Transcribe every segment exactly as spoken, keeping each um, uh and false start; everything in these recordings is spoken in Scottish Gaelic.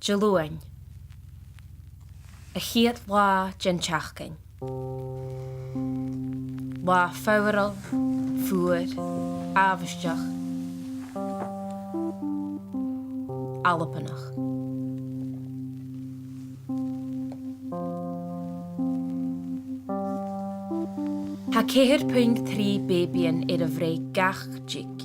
Diluain. A' chiad latha den t-seachdain. Latha foghrail, fuar, àbhaisteach, Albannach. Tha ceithir puing trì bèibidhean air a bhreith gach diog.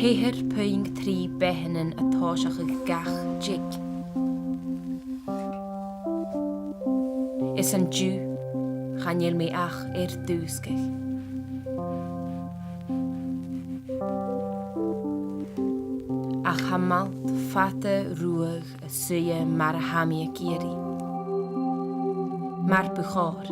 Ceithir puing trì beathannan a' tòiseachadh gach diog. Is an-diugh, chan eil mi ach air dùsgadh. Ach tha m' fhalt fada ruadh a' suidhe mar a tha mi ag iarraidh. Mar bu chòir.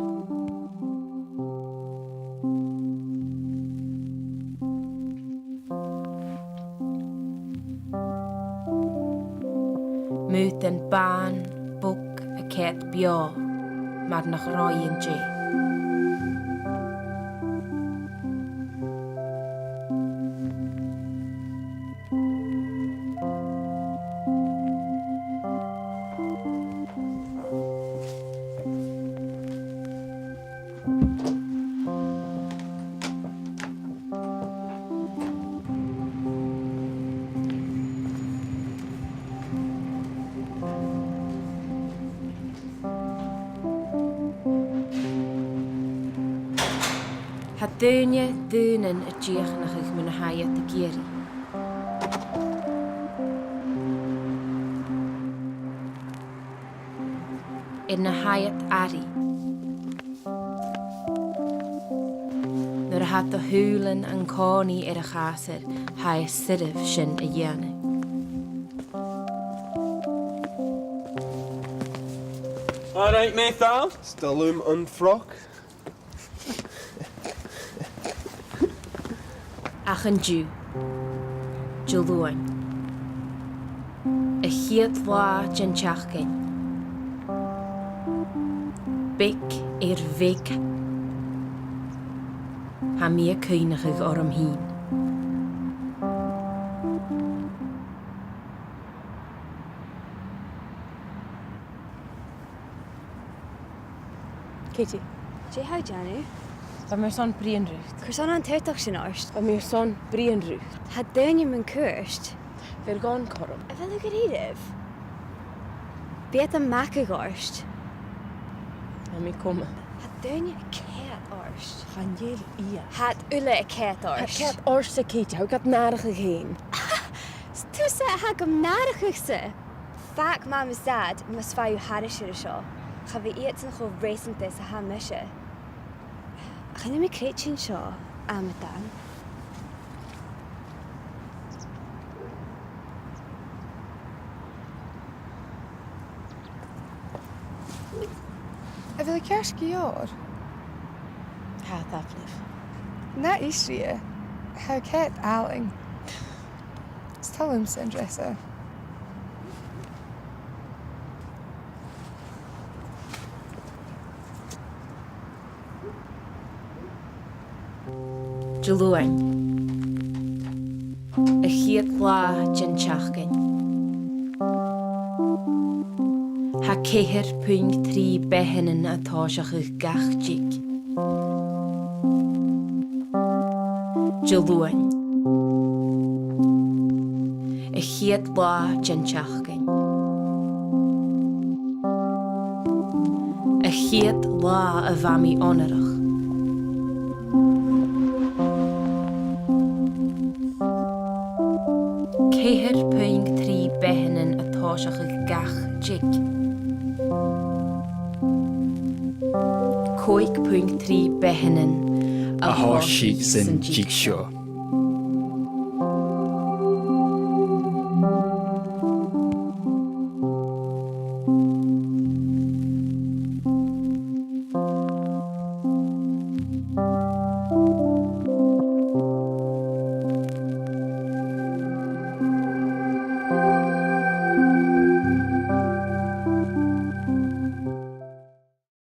M' aodann bàn, bog a' coimhead beò, mar nach robh i an-dè. Tha daoine daonnan a' dìochuimhneachadh mu na tha iad ag iarraidh. Air na tha iad airidh. Nuair a tha do shùilean an-còmhnaidh air a' chàsair, tha e soirbh sin a dhèanamh. All right, Methal? Still um an froc? Ach an-diugh, Diluain, a' chiad latha den t-seachdain, beag air bheag, tha mi a' cuimhneachadh orm fhìn. Katie. Dè tha thu a' dèanamh? Bha mi airson bruidhinn riut. Carson an t-aodach sin ort? Bha mi airson bruidhinn riut. Tha daoine mun cuairt. Bheir dhomh an cothrom. A bheil thu gu dearbh? Bidh iad a' magadh ort. Tha mi coma. Tha daoine a' coimhead ort. Chan eil iad. Tha iad uile a' coimhead ort. Tha iad a' coimhead ortsa, Katie. Tha thu gad nàrachadh fhèin. 'S tusa a tha gam nàrachadh-sa. Fàg Mam is Dad mus faigh thu thairis air a seo. Cha bhi iadsan cho reusanta 's a tha mise. Chan eil mi a' creidsinn seo, amadan. A bheil thu ceart gu leòr? Tha, tapadh leibh. Na ìsle, tha thu ceart àlainn. Is toil leamsa an dreasa. Diluain. A' chiad latha den t-seachdain. Tha ceithir puing trì beathannan a' tòiseachadh gach diog. Diluain. A' chiad latha den t-seachdain. A' chiad latha a bha mi onarach. Ceithir puing trì beathannan a' tòiseachadh gach diog. Còig puing trì beathannan a thòisich san diog seo.